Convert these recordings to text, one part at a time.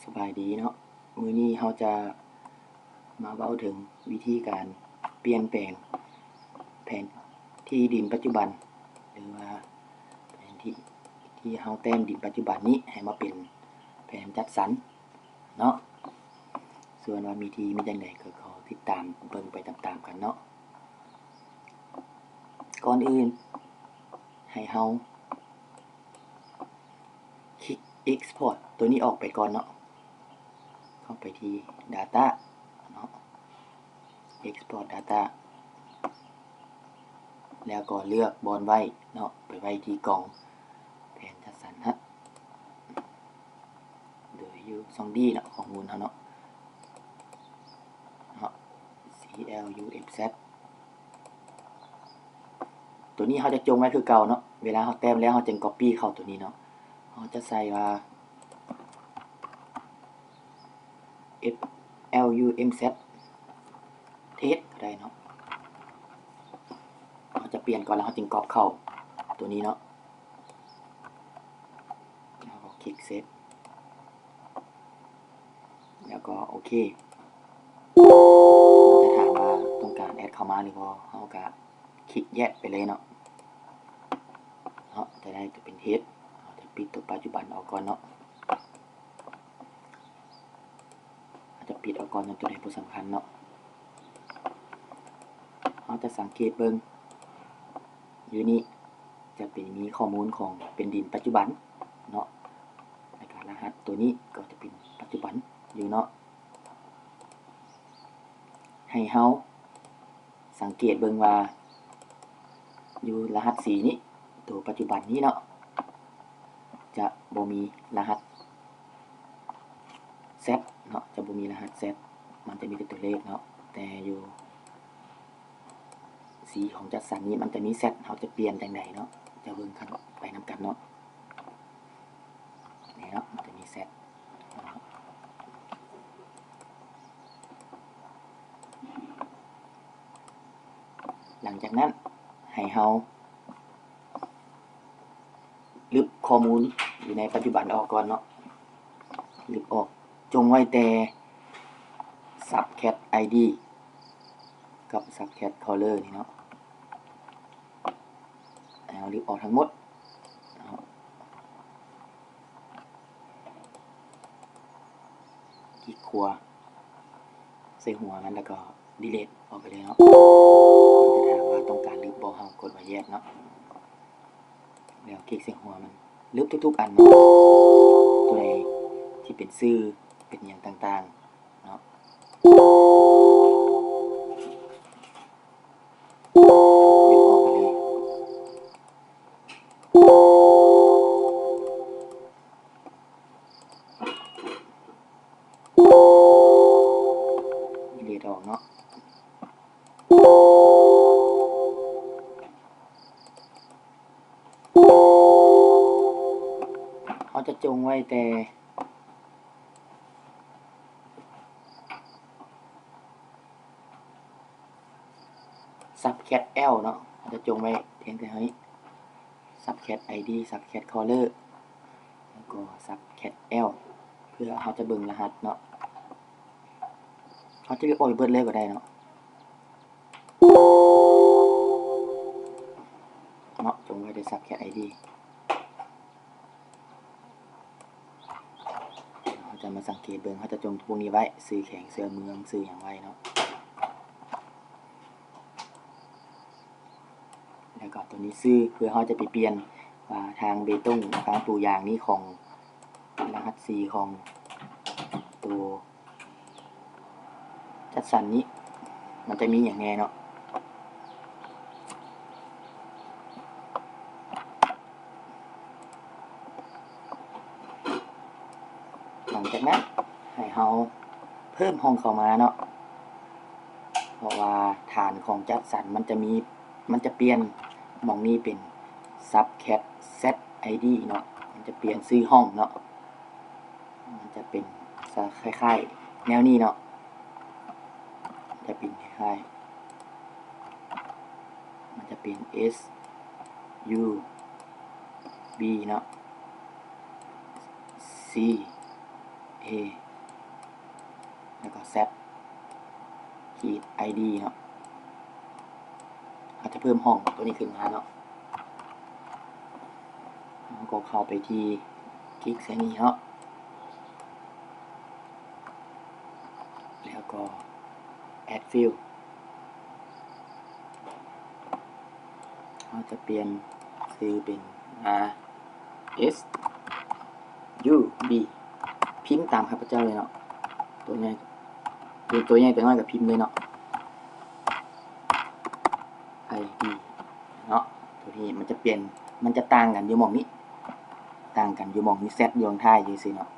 ສະບາຍດີເນາະ, ມື້ນີ້ເຮົາຈະມາເວົ້າເຖິງວິທີການປ່ຽນແປງແຜນທີ່ດິນປັດຈຸບັນ ຫຼືວ່າແຜນທີ່ທີ່ເຮົາແຕ້ມດິນປັດຈຸບັນນີ້ໃຫ້ມາເປັນແຜນຈັດສັນເນາະ. ສ່ວນວ່າມີທີ່ມີຈັ່ງໃດກໍຂໍຕິດຕາມເບິ່ງໄປຕາມໆກັນເນາະ. ກ່ອນອື່ນໃຫ້ເຮົາ ຄລິກ Export ຕົວນີ້ອອກໄປກ່ອນເນາະ, ເຂົ້າໄປທີ່ Data ເນາະ, Export Data ແລ້ວກໍເລືອກບ່ອນໄວ້ເນາະ, ໄປໄວ້ທີ່ກ່ອງແຜນຈັດສັນຮະ ໂດຍຢູ່ຊ່ອງ D ເນາະ, ຂໍ້ມູນເຮົາເນາະ ເນາະ CLUMZ ຕົວນີ້ເຮົາຈະຈົ່ງໄວ້ຄືເກົ່າເນາະ, ເວລາເຮົາແຕ້ມແລ້ວເຮົາຈຶ່ງ Copy ເຂົ້າຕົວນີ້ເນາະ. ເຮົາຈະໃສ່ວ່າ FLUMZ Test ກໍໄດ້ເນາະ. ເຮົາຈະປ່ຽນກ່ອນ ແລ້ວເຮົາຈຶ່ງ Copy ເຂົ້າຕົວນີ້ເນາະ. ເຮົາກໍຄລິກ Save ແລ້ວກໍໂອເຄ. ມັນຈະຖາມວ່າຕ້ອງການ add ເຂົ້າມາຫຼືບໍ່, ເຮົາກະຄລິກ Yes ໄປເລີຍເນາະ. ເນາະ ຈະໄດ້ຈະເປັນ Test. ເຮົາຈະປິດຕົວປັດຈຸບັນອອກກ່ອນເນາະ, ເຮົາຈະປິດອອກກ່ອນ ຕົວໃດບໍ່ສຳຄັນເນາະ. ເຮົາຈະສັງເກດເບິ່ງຢູ່ນີ້ ຈະເປັນ ມີຂໍ້ມູນຂອງເປັນດິນປັດຈຸບັນເນາະ, ແລ້ວກະລະຫັດຕົວນີ້ກໍຈະເປັນປັດຈຸບັນຢູ່ເນາະ. ໃຫ້ເຮົາສັງເກດເບິ່ງວ່າ ຢູ່ລະຫັດ C ນີ້ ຕົວປັດຈຸບັນນີ້ເນາະ ຈະບໍ່ມີລະຫັດ Z ເນາະ, ຈະບໍ່ມີລະຫັດ Z, ມັນຈະມີແຕ່ຕົວເລກເນາະ. ແຕ່ຢູ່ C ຂອງຈັດສັນນີ້ມັນຈະມີ Z, ເຮົາຈະປ່ຽນຈັ່ງໃດເນາະ, ຈະເບິ່ງກັນໄປນຳກັນເນາະ. ນີ້ເນາະ ມັນຈະມີ Z ເນາະ. ຫຼັງຈາກນັ້ນໃຫ້ເຮົາລຶບຂໍ້ມູນຢູ່ໃນປັດຈຸບັນອອກກ່ອນເນາະ, ລຶບອອກ, ຈົ່ງໄວ້ແຕ່ Subcat ID ກັບ Subcat Color ນີ້ເນາະ. ເອົາ ລຶບອອກທັງໝົດເນາະ, ຄລິກຂວາໃສ່ຫົວມັນ ແລ້ວກໍ Delete ອອກໄປເລີຍເນາະ. ມັນຈະຖາມວ່າຕ້ອງການລຶບບໍ່, ເຮົາກົດວ່າ Yes ເນາະ, ແລ້ວຄລິກໃສ່ຫົວມັນ, ລຶບທຸກໆອັນເນາະ, ຕົວໃດທີ່ເປັນຊື່ ເປັນຫຍັງຕ່າງໆເນາະ. ດຶງອອກໄປເລີຍ, ດີລີດອອກເນາະ. ເຮົາຈະຈົ່ງໄວ້ແຕ່ Subcat L ເນາະ, ເຮົາຈະຈົ່ງໄວ້ພຽງແຕ່ເທົ່ານີ້, Subcat ID, Subcat Color ແລ້ວກໍ Subcat L ເພື່ອເຮົາຈະເບິ່ງລະຫັດເນາະ. ເຮົາຈະເລືອກອອກເບິດເລີຍກໍໄດ້ເນາະ, ເນາະ, ຈົ່ງໄວ້ແຕ່ Subcat ID. ເຮົາຈະມາສັງເກດເບິ່ງ, ເຮົາຈະຈົ່ງພວກນີ້ໄວ້, ຊື່ແຂວງ, ຊື່ເມືອງ, ຊື່ຫຍັງໄວ້ເນາະ. ແລ້ວກໍຕົວນີ້ຊື່ ເພື່ອເຮົາຈະໄປປ່ຽນວ່າທາງເບຕົງ, ທາງປູຢາງນີ້ຂອງລະຫັດ C ຂອງໂຕ ຈັດສັນນີ້ມັນຈະມີຫຍັງແດ່ເນາະ. ຫຼັງຈາກນັ້ນໃຫ້ເຮົາເພີ່ມຫ້ອງເຂົ້າມາເນາະ, ເພາະວ່າຖານຂອງຈັດສັນມັນຈະມີ, ມັນຈະປ່ຽນ, ໝ່ອງນີ້ເປັນ Subcat Z ID ເນາະ, ມັນຈະປ່ຽນຊື່ຫ້ອngເນາະ. ມັນຈະເປັນ ຈະຄ້າຍໆແນວນີ້ເນາະ, ຈະເປັນຄ້າຍໆ ມັນຈະເປັນ S U B ເນາະ, C A ແລ້ວກໍ Z ຂີດ ID ເນາະ. ເຮົາຈະເພີ່ມຫ້ອງຕົວນີ້ຂຶ້ນມາເນາະ. ເຮົາກໍເຂົ້າໄປທີ່ ຄລິກໃສ່ນີ້ເນາະ ແລ້ວກໍ Add Field. ເຮົາຈະປ່ຽນຊື່ເປັນ R S U B ພິມຕາມຂ້າພະເຈົ້າເລີຍເນາະ. ຕົວໃຫຍ່ ຕົວໃຫຍ່ຕົວນ້ອຍກໍພິມເລີຍເນາະ. ID ເນາະ ຕົວນີ້ມັນຈະປ່ຽນ ມັນຈະຕ່າງກັນຢູ່ໝ່ອງນີ້ ຕ່າງກັນຢູ່ໝ່ອງມີ Z ຢູ່ຂ້າງທ້າຍຊື່ໆເນາະ.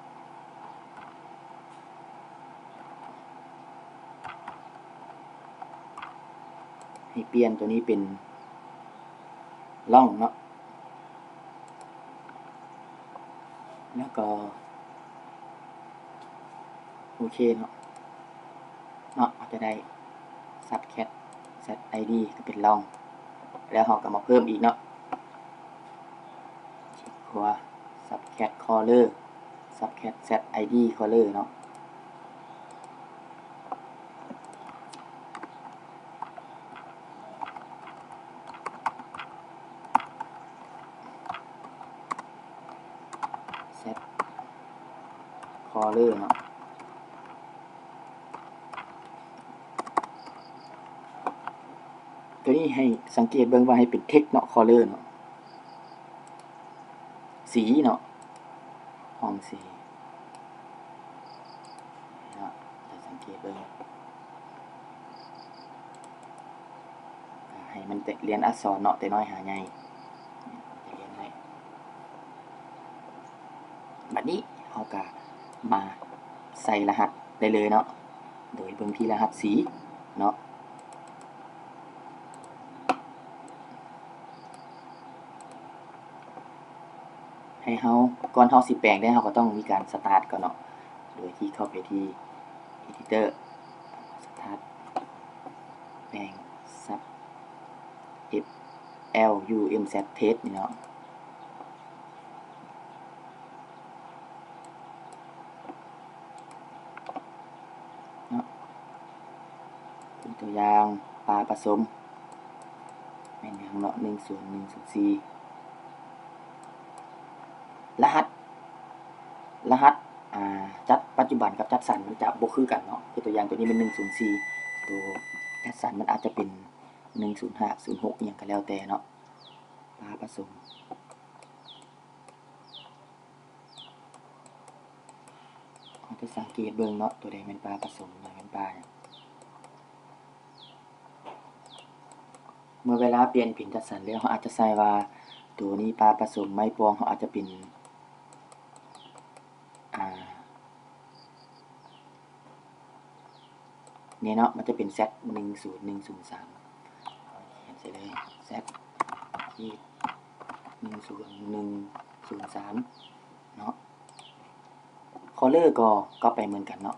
ໃຫ້ປ່ຽນຕົວນີ້ເປັນ Long ເນາະ ແລ້ວກໍ ໂອເຄເນາະ ເນາະ ເຮົາຈະໄດ້ Subcat Z ID ກໍເປັນ Long. ແລ້ວເຮົາກໍມາເພີ່ມອີກເນາະ ຄວາ Subcat Color Subcat Z ID Color ເນາະ. Z Color ເນາະ ຕົວນີ້ໃຫ້ສັງເກດເບິ່ງວ່າໃຫ້ເປັນ Text ເນາະ Color ເນາະ. ສີເນາະ ຫ້ອງສີເນາະ ຈະສັງເກດເບິ່ງ ໃຫ້ມັນແຕກລຽນອັກສອນເນາະ ແຕ່ນ້ອຍຫາໃຫຍ່ ຈະລຽນໄດ້. ບັດນີ້ເຮົາກະມາໃສ່ລະຫັດໄດ້ເລີຍເນາະ ໂດຍເບິ່ງທີ່ລະຫັດສີເນາະ. ໃຫ້ເຮົາ ກ່ອນເຮົາຊິແປງໄດ້ ເຮົາກໍຕ້ອງມີການ Start ກ່ອນເນາະ ໂດຍທີ່ເຂົ້າໄປທີ່ Editor Start ແປງ Sub F L U M Z Text ນີ້ເນາະ. ເນາະ ເປັນຕົວຢ່າງ ປາປະສົມ ແມ່ນຫຍັງເນາະ ໜຶ່ງສູນ ໜຶ່ງສູນສີ່ ລະຫັດ ລະຫັດ ອ່າ ຈັດປັດຈຸບັນກັບຈັດສັນມັນຈະບໍ່ຄືກັນເນາະ. ຄືຕົວຢ່າງຕົວນີ້ແມ່ນໜຶ່ງສູນສີ່ ໂຕຈັດສັນມັນອາດຈະເປັນໜຶ່ງສູນຫ້າ ສູນຫົກ ອີ່ຫຍັງກໍແລ້ວແຕ່ເນາະ ປາປະສົມ. ເຮົາຈະສັງເກດເບິ່ງເນາະ ຕົວໃດແມ່ນປາປະສົມ ຕົວໃດແມ່ນປາຫຍັງ. ເມື່ອເວລາປ່ຽນເປັນຈັດສັນແລ້ວ ເຮົາອາດຈະໃສ່ວ່າ ຕົວນີ້ປາປະສົມໄມ້ປ່ອງ ເຮົາອາດຈະເປັນ ອ່າ ນີ້ເນາະ ມັນຈະເປັນ Z ໜຶ່ງສູນ ໜຶ່ງສູນສາມ ຂຽນໃສ່ເລີຍ Z ໜຶ່ງສູນ ໜຶ່ງສູນສາມ ເນາະ. Color ກໍກັອບໄປເໝືອນກັນເນາະ.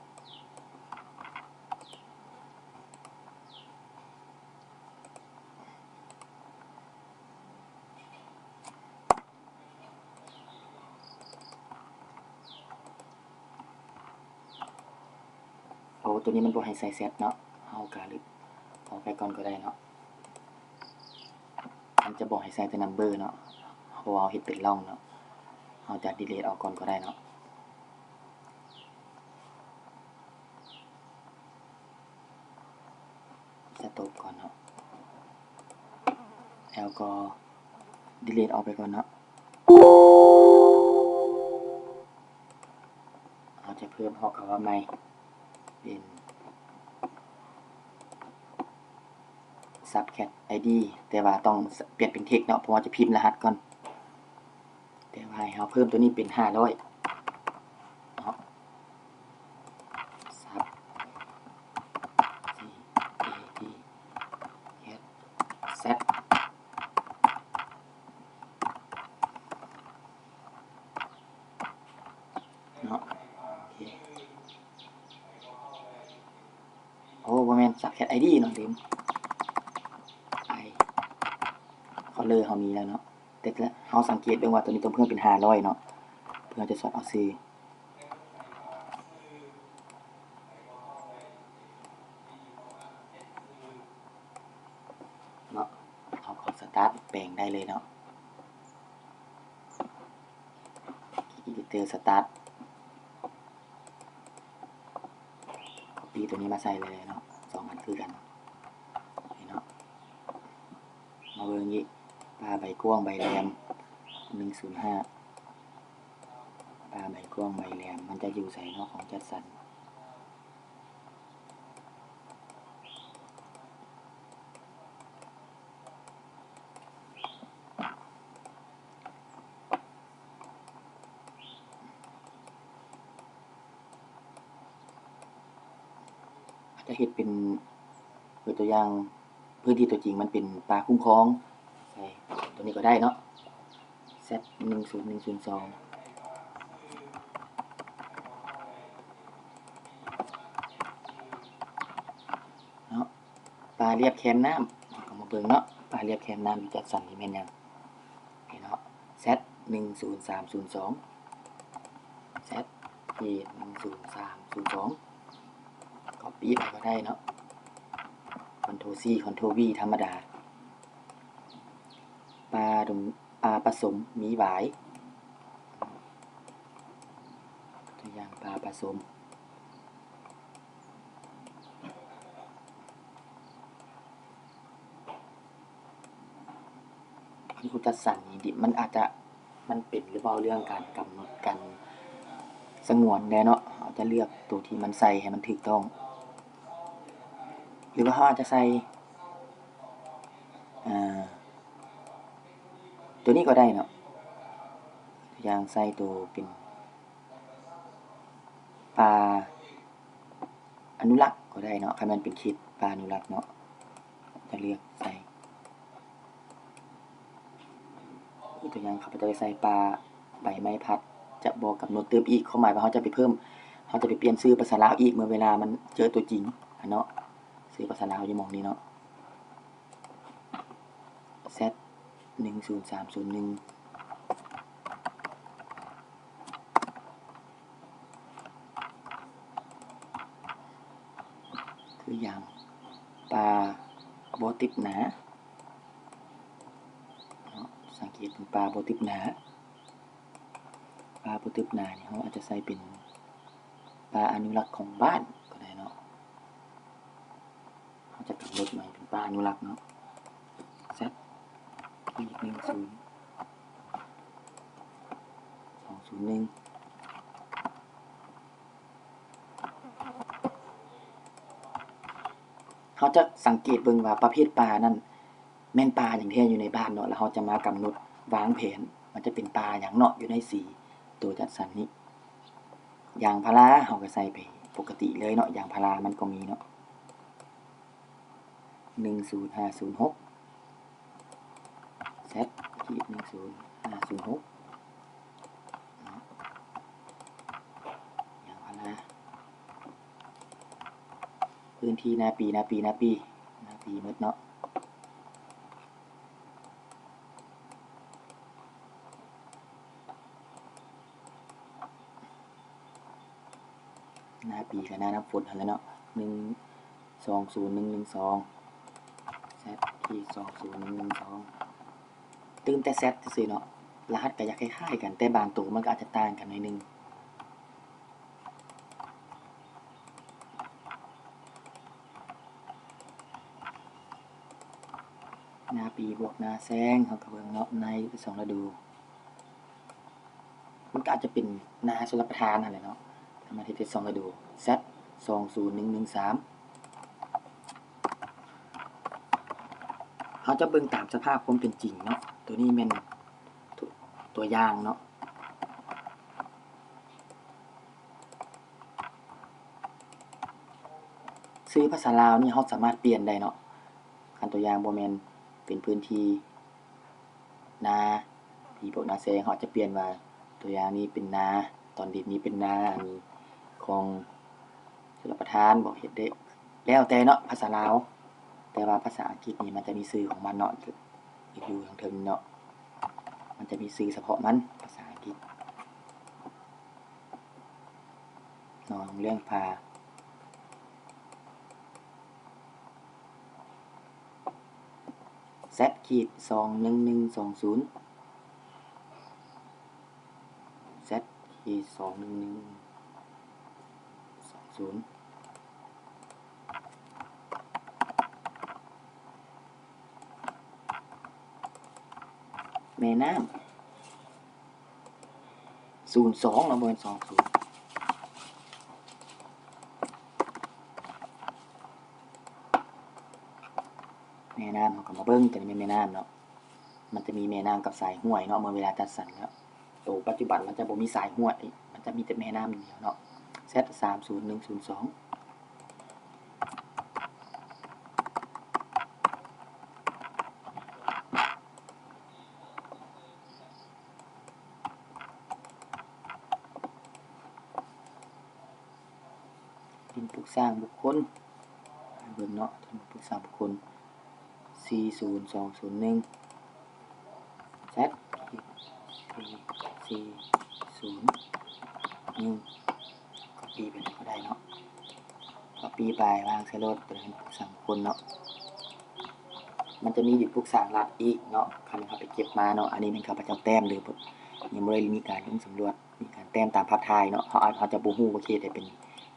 ໂອ້ ຕົວນີ້ມັນບໍ່ໃຫ້ໃສ່ Z ເນາະ ເຮົາກະລຶບອອກໄປກ່ອນກໍໄດ້ເນາະ. ມັນຈະບອກໃຫ້ໃສ່ແຕ່ number ເນາະ ເພາະວ່າເຮົາເຮັດເປັນ long ເນາະ ເຮົາຈະ delete ອອກກ່ອນກໍໄດ້ເນາະ. Stop ກ່ອນເນາະ ແລ້ວກໍ delete ອອກໄປກ່ອນເນາະ. ເຮົາຈະເພີ່ມຂໍ້ຄວາມໃໝ່ເປັນ Subcat ID ແຕ່ວ່າຕ້ອງປ່ຽນເປັນ text ເນາະ ເພາະວ່າຈະພິມລະຫັດກ່ອນ. ແຕ່ວ່າໃຫ້ເຮົາເພີ່ມຕົວນີ້ເປັນຫ້າຮ້ອຍເນາະ Sub C A T H Z ເນາະ. ໂອເຄ ໂອ້ ບໍ່ແມ່ນ Subcat ID ເນາະ ລືມ I Color ເຮົາມີແລ້ວເນາະ ແຕ່ເຮົາສັງເກດເບິ່ງວ່າຕົວນີ້ຕ້ອງເພີ່ມເປັນຫ້າຮ້ອຍເນາະ ເພື່ອເຮົາຈະສອດເອົາຊື່. ຕັດແປງໄດ້ເລີຍເນາະ Editor Start Copy ຕົວນີ້ມາໃສ່ເລີຍເນາະ ສອງອັນຄືກັນ ນີ້ເນາະ ມາເບິ່ງອີກ ປາໃບກວ້າງໃບແຫຼມ ໜຶ່ງສູນຫ້າ ປາໃບກວ້າງໃບແຫຼມ ມັນຈະຢູ່ໃສເນາະ ຂອງຈັດສັນ ອາດຈະເຮັດເປັນ ຍົກຕົວຢ່າງ ພື້ນທີ່ຕົວຈິງມັນເປັນປ່າຄຸ້ມຄອງ ໃສ່ຕົວນີ້ກໍໄດ້ເນາະ Z ໜຶ່ງສູນໜຶ່ງສູນສອງ ເນາະ ປ່າລຽບແຄມນ້ຳ ເຮົາກໍມາເບິ່ງເນາະ ປ່າລຽບແຄມນ້ຳທີ່ຈັດສັນນີ້ແມ່ນຫຍັງ? ນີ້ເນາະ Z ໜຶ່ງສູນສາມສູນສອງ Z ໜຶ່ງສູນສາມສູນສອງ Copy ໄປກໍໄດ້ເນາະ Ctrl C Ctrl V ທຳມະດາ ປາດົງ ປາປະສົມມີຫວາຍ ຕົວຢ່າງປາປະສົມ ຄັນຜູ້ຈັດສັນນີ້ ມັນອາດຈະ ມັນເປັນຫຼືເວົ້າເລື່ອງການກຳນົດ ການສະຫງວນແດ່ເນາະ ເຮົາຈະເລືອກໂຕທີ່ມັນໃສ່ໃຫ້ມັນຖືກຕ້ອງ ຫຼືວ່າເຮົາອາດຈະໃສ່ ອ່າ ໂຕນີ້ກໍໄດ້ເນາະ ຢ່າງໃສ່ໂຕເປັນ ປ່າອະນຸລັກກໍໄດ້ເນາະ ຄັນແມ່ນເປັນເຂດປ່າອະນຸລັກເນາະ ຈະເລືອກໃສ່ ຕົວຢ່າງ ຂ້າພະເຈົ້າຈະໃສ່ປ່າໃບໄມ້ພັດ ຈະບໍ່ກຳນົດເຕີມອີກ ຄວາມໝາຍວ່າເຮົາຈະໄປເພີ່ມ ເຮົາຈະໄປປ່ຽນຊື່ພາສາລາວອີກ ເມື່ອເວລາມັນເຈີຕົວຈິງຫັ້ນເນາະ ຊື່ພາສາລາວຢູ່ໝ່ອງນີ້ເນາະ Z ໜຶ່ງສູນສາມສູນໜຶ່ງ ຄືຢ່າງ ປ່າບໍ່ຕິດໜາເນາະ ສັງເກດເບິ່ງ ປ່າບໍ່ຕິດໜາ ປ່າບໍ່ຕິດໜານີ້ ເຮົາອາດຈະໃສ່ເປັນປ່າອະນຸລັກຂອງບ້ານກໍໄດ້ເນາະ. ເຮົາຈະກຳນົດໃໝ່ເປັນປ່າອະນຸລັກເນາະ Z ອີກໜຶ່ງສູນ ສອງສູນໜຶ່ງ ເຮົາຈະສັງເກດເບິ່ງວ່າປະເພດປ່ານັ້ນແມ່ນປ່າຫຍັງແທ້ຢູ່ໃນບ້ານເນາະ ແລ້ວເຮົາຈະມາກຳນົດວາງແຜນວ່າຈະເປັນປ່າຫຍັງເນາະ ຢູ່ໃນສີ່ຕົວຈັດສັນນີ້. ຢາງພາລາເຮົາກໍໃສ່ໄປປົກກະຕິເລີຍເນາະ ຢາງພາລາມັນກໍມີເນາະ ໜຶ່ງສູນຫ້າສູນຫົກ Z ຂີດໜຶ່ງສູນຫ້າສູນຫົກເນາະ ຢາງພາລາ ພື້ນທີ່ນາປີ ນາປີ ນາປີ ນາປີໝົດເນາະ. ນາປີກັບນານ້ຳຝົນຫັ້ນແຫຼະເນາະ ໜຶ່ງສອງສູນໜຶ່ງໜຶ່ງສອງ Z ສອງສູນໜຶ່ງໜຶ່ງສອງ ຕື່ມແຕ່ Z ຊື່ໆເນາະ ລະຫັດກໍຢາກຄ້າຍໆກັນ ແຕ່ບາງໂຕມັນກໍອາດຈະຕ່າງກັນໜ້ອຍໜຶ່ງ. ນາປີບວກນາແຊງ ເຮົາກໍເບິ່ງເນາະ ໃນສອງລະດູ ມັນກໍອາດຈະເປັນນາຊົນລະປະທານຫັ້ນແຫຼະເນາະ ຖ້າມັນເຮັດໄດ້ສອງລະດູ Z ສອງສູນໜຶ່ງໜຶ່ງສາມ ເຮົາຈະເບິ່ງຕາມສະພາບຄວາມເປັນຈິງເນາະ ໂຕນີ້ແມ່ນຕົວ ຕົວຢ່າງເນາະ. ຊື່ພາສາລາວນີ້ເຮົາສາມາດປ່ຽນໄດ້ເນາະ ຄັນຕົວຢ່າງບໍ່ແມ່ນເປັນພື້ນທີ່ນາ ນາປີບວກນາແຊງ ເຮົາອາດຈະປ່ຽນວ່າ ຕົວຢ່າງນີ້ເປັນນາ ຕອນດິນນີ້ເປັນນາ ອັນນີ້ຂອງຊົນລະປະທານບໍ ເຮັດໄດ້ ແລ້ວແຕ່ເນາະ ພາສາລາວ ແຕ່ວ່າພາສາອັງກິດນີ້ມັນຈະມີຊື່ຂອງມັນເນາະ ຢູ່ທາງເທິງນີ້ເນາະ ມັນຈະມີຊື່ສະເພາະມັນ ພາສາອັງກິດເນາະ ເລື່ອງພາ ແຊັດ ຂີດ ສອງໜຶ່ງໜຶ່ງສອງສູນ ແຊັດ ຂີດ ສອງໜຶ່ງໜຶ່ງສອງສູນ ແມ່ນ້ຳ ສູນສອງເນາະ ບໍ່ແມ່ນສອງສູນ ແມ່ນ້ຳ ເຮົາກໍມາເບິ່ງ ຕົວນີ້ແມ່ນແມ່ນ້ຳເນາະ ມັນຈະມີແມ່ນ້ຳກັບສາຍຫ້ວຍເນາະ ເມື່ອເວລາຈັດສັນແລ້ວ ໂຕປັດຈຸບັນມັນຈະບໍ່ມີສາຍຫ້ວຍ ມັນຈະມີແຕ່ແມ່ນ້ຳຢ່າງດຽວເນາະ ແຊັດ ສາມສູນໜຶ່ງສູນສອງ ດິນປຸກສ້າງບຸກຄົນ ເບິ່ງເນາະ ດິນປຸກສ້າງບຸກຄົນ ສີ່ສູນສອງສູນໜຶ່ງ ແຊັດ ສີ່ສູນໜຶ່ງ ກັອບປີ້ໄປເລີຍກໍໄດ້ເນາະ ກັອບປີ້ໄປວາງໃສ່ໂລດ ໂຕນັ້ນປຸກສ້າງບຸກຄົນເນາະ ມັນຈະມີດິນປຸກສ້າງລັດອີກເນາະ ຄັນເຮົາໄປເກັບມາເນາະ ອັນນີ້ແມ່ນເຂົາເຈົ້າແຕ້ມ ຫຼື ຍັງບໍ່ໄດ້ມີການລົງສຳຫຼວດ ມີການແຕ້ມຕາມພາບຖ່າຍເນາະ ເຮົາອາດ ເຮົາຈະບໍ່ຮູ້ວ່າເຂດໃດເປັນ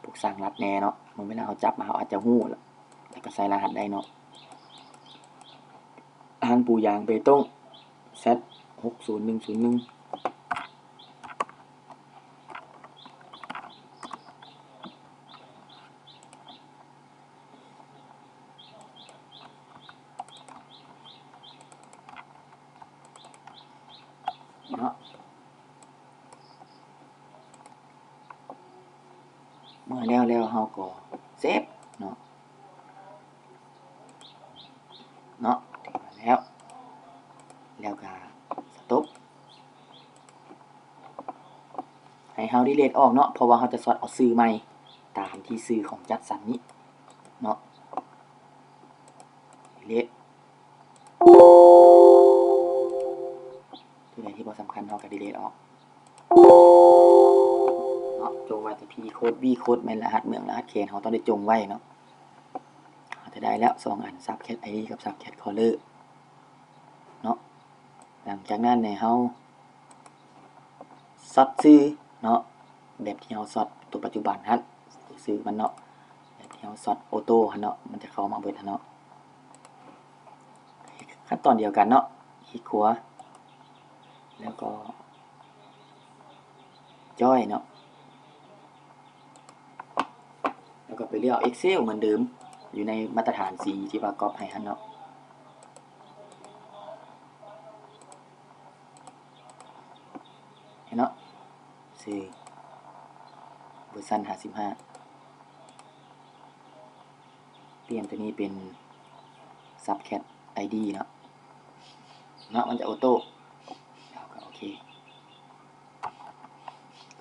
ປຸກສ້າງລັດແນ່ເນາະ ເມື່ອເວລາເຮົາຈັບມາ ເຮົາອາດຈະຮູ້ ແລ້ວກໍໃສ່ລະຫັດໄດ້ເນາະ ທາງປູຢາງເບຕົງ ແຊັດ ຫົກສູນໜຶ່ງສູນໜຶ່ງ ເນາະ ເມື່ອແລ້ວແລ້ວເຮົາກໍເຊບເນາະ ເນາະ ຖືວ່າແລ້ວ ແລ້ວກໍສະຕັອບ ໃຫ້ເຮົາດີລີດອອກເນາະ ເພາະວ່າເຮົາຈະຊອດເອົາຊື່ໃໝ່ ຕາມທີ່ຊື່ຂອງຈັດສັນນີ້ເນາະ ດີລີດ ຕົວໃດທີ່ບໍ່ສຳຄັນເຮົາກໍດີລີດອອກເນາະ ຈົ່ງໄວ້ແຕ່ P code V code ແມ່ນລະຫັດເມືອງລະຫັດເຂດ ເຮົາຕ້ອງໄດ້ຈົ່ງໄວ້ເນາະ ເຮົາຈະໄດ້ແລ້ວສອງອັນ Subcat ID ກັບ Subcat Color ເນາະ ຫຼັງຈາກນັ້ນໃຫ້ເຮົາ ຊອດຊື່ເນາະ ແບບທີ່ເຮົາຊອດຕົວປັດຈຸບັນຫັ້ນ ຊື່ມັນເນາະ ແບບທີ່ເຮົາຊອດໂອໂຕ້ຫັ້ນເນາະ ມັນຈະເຂົ້າມາເບິດຫັ້ນເນາະ ຂັ້ນຕອນດຽວກັນເນາະ ຄລິກຂວາ ແລ້ວກໍ Join ເນາະ ແລ້ວກໍໄປເລືອກເອັກເຊວເໝືອນເດີມ ຢູ່ໃນມາດຕະຖານສີທີ່ວ່າກັອບໃຫ້ຫັ້ນເນາະ ເຫັນເນາະ ຊື່ເວີຊັນຫ້າສິບຫ້າ ປ່ຽນຕົວນີ້ເປັນ Subcat ID ເນາະ ເນາະ ມັນຈະໂອໂຕ້ ເຮົາກໍໂອເຄ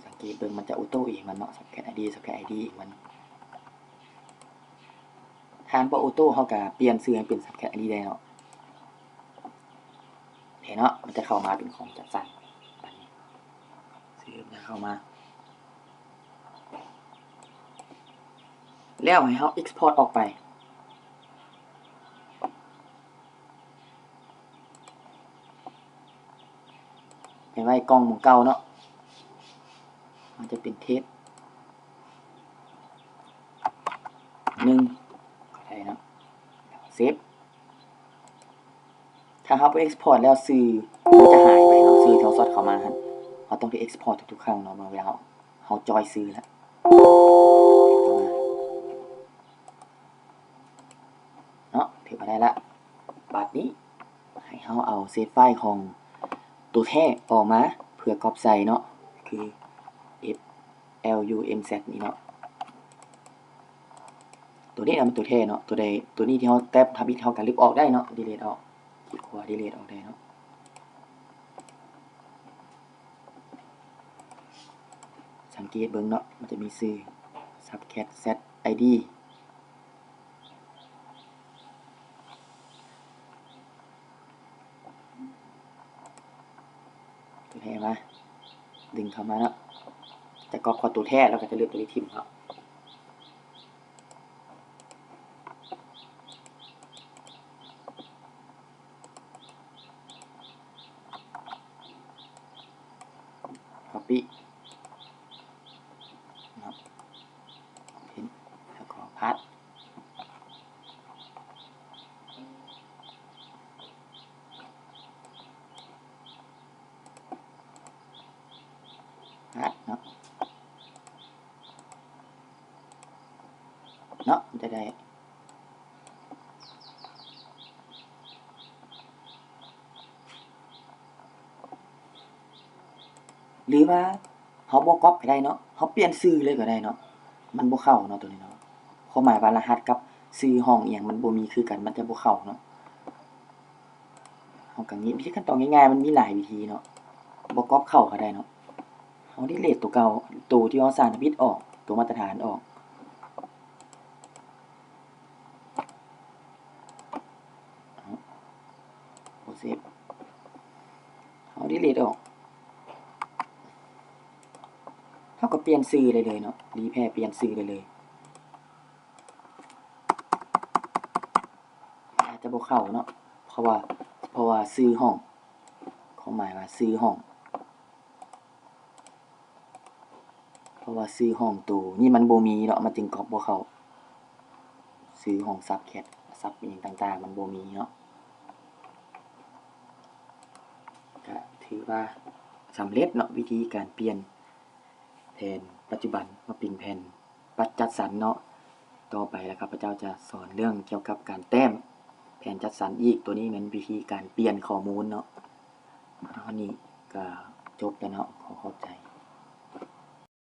ສັງເກດເບິ່ງ ມັນຈະໂອໂຕ້ເອງມັນເນາະ Subcat ID Subcat ID ເອງມັນ ຖ້າມັນບໍ່ໂອໂຕ້ ເຮົາກໍປ່ຽນຊື່ໃຫ້ເປັນ Subcat ID ໄດ້ເນາະ ເຫັນເນາະ ມັນຈະເຂົ້າມາເປັນຂອງຈັດສັນ ບາດນີ້ ຊື່ມັນຈະເຂົ້າມາ ແລ້ວໃຫ້ເຮົາ Export ອອກໄປ ໄປໄວ້ກ່ອງໝ່ອງເກົ່າເນາະ ມັນຈະເປັນເທສໜຶ່ງກໍໄດ້ເນາະ ເຊບ ຖ້າເຮົາບໍ່ Export ແລ້ວຊື່ມັນຈະຫາຍໄປເນາະ ຊື່ທີ່ເຮົາຊອດເຂົ້າມາຫັ້ນ ເຮົາຕ້ອງໄດ້ Export ທຸກໆຄັ້ງເນາະ ເມື່ອເວລາເຮົາ ເຮົາຈອຍຊື່ແລ້ວ ເນາະ ຖືວ່າໄດ້ລະ ບາດນີ້ໃຫ້ເຮົາເອົາເຊຟໄຟລ໌ຂອງຕົວແທ້ອອກມາເພື່ອກັອບໃສ່ເນາະ ຄື F L U M Z ນີ້ເນາະ ຕົວນີ້ນະມັນຕົວແທ້ເນາະ ຕົວໃດ ຕົວນີ້ທີ່ເຮົາແຕັບທຳອິດເຮົາກໍລຶບອອກໄດ້ເນາະ ດີລີດອອກ ຄລິກຂວາດີລີດອອກໄດ້ເນາະ ສັງເກດເບິ່ງເນາະ ມັນຈະມີຊື່ Subcat Z ID ຕົວແທ້ມາ ດຶງເຂົ້າມາເນາະ ຈະກັອບເຂົ້າຕົວແທ້ ແລ້ວກໍຈະເລືອກຕົວນີ້ຖິ້ມເນາະ. ເນາະ ມັນຈະໄດ້ ຫຼືວ່າເຮົາບໍ່ກັອບກໍໄດ້ເນາະ ເຮົາປ່ຽນຊື່ເລີຍກໍໄດ້ເນາະ ມັນບໍ່ເຂົ້າເນາະ ໂຕນີ້ເນາະ ຄວາມໝາຍວ່າລະຫັດກັບຊື່ຫ້ອງອີ່ຫຍັງມັນບໍ່ມີຄືກັນ ມັນຈະບໍ່ເຂົ້າເນາະ. ເຮົາກໍມີວິທີຂັ້ນຕອນງ່າຍໆ ມັນມີຫຼາຍວິທີເນາະ ບໍ່ກັອບເຂົ້າກໍໄດ້ເນາະ ເຮົາດີລີດໂຕເກົ່າ ໂຕທີ່ເຮົາສ້າງທຳອິດອອກ ໂຕມາດຕະຖານອອກ ເຮົາບໍ່ເຊບ ເຮົາດີລີດອອກ ເຮົາກໍປ່ຽນຊື່ໄດ້ເລີຍເນາະ ລີແພ່ປ່ຽນຊື່ໄດ້ເລີຍ. ອາດຈະບໍ່ເຂົ້າເນາະ ເພາະວ່າ ເພາະວ່າຊື່ຫ້ອງ ຄວາມໝາຍວ່າຊື່ຫ້ອງ ເພາະວ່າຊື່ຫ້ອງໂຕນີ້ມັນບໍ່ມີເນາະ ມັນຈຶ່ງກັອບບໍ່ເຂົ້າ ຊື່ຫ້ອງຊັບແຄັດ ຊັບອີ່ຫຍັງຕ່າງໆ ມັນບໍ່ມີເນາະ. ກະຖືວ່າສຳເລັດເນາະ ວິທີການປ່ຽນແຜນປັດຈຸບັນມາເປັນແຜນ ປັດຈັດສັນເນາະ. ຕໍ່ໄປລະຂ້າພະເຈົ້າຈະສອນເລື່ອງກ່ຽວກັບການແຕ້ມແຜນຈັດສັນອີກ. ໂຕນີ້ແມ່ນວິທີການປ່ຽນຂໍ້ມູນເນາະ. ເທົ່ານີ້ກະຈົບແລ້ວເນາະ. ຂໍຂອບໃຈ.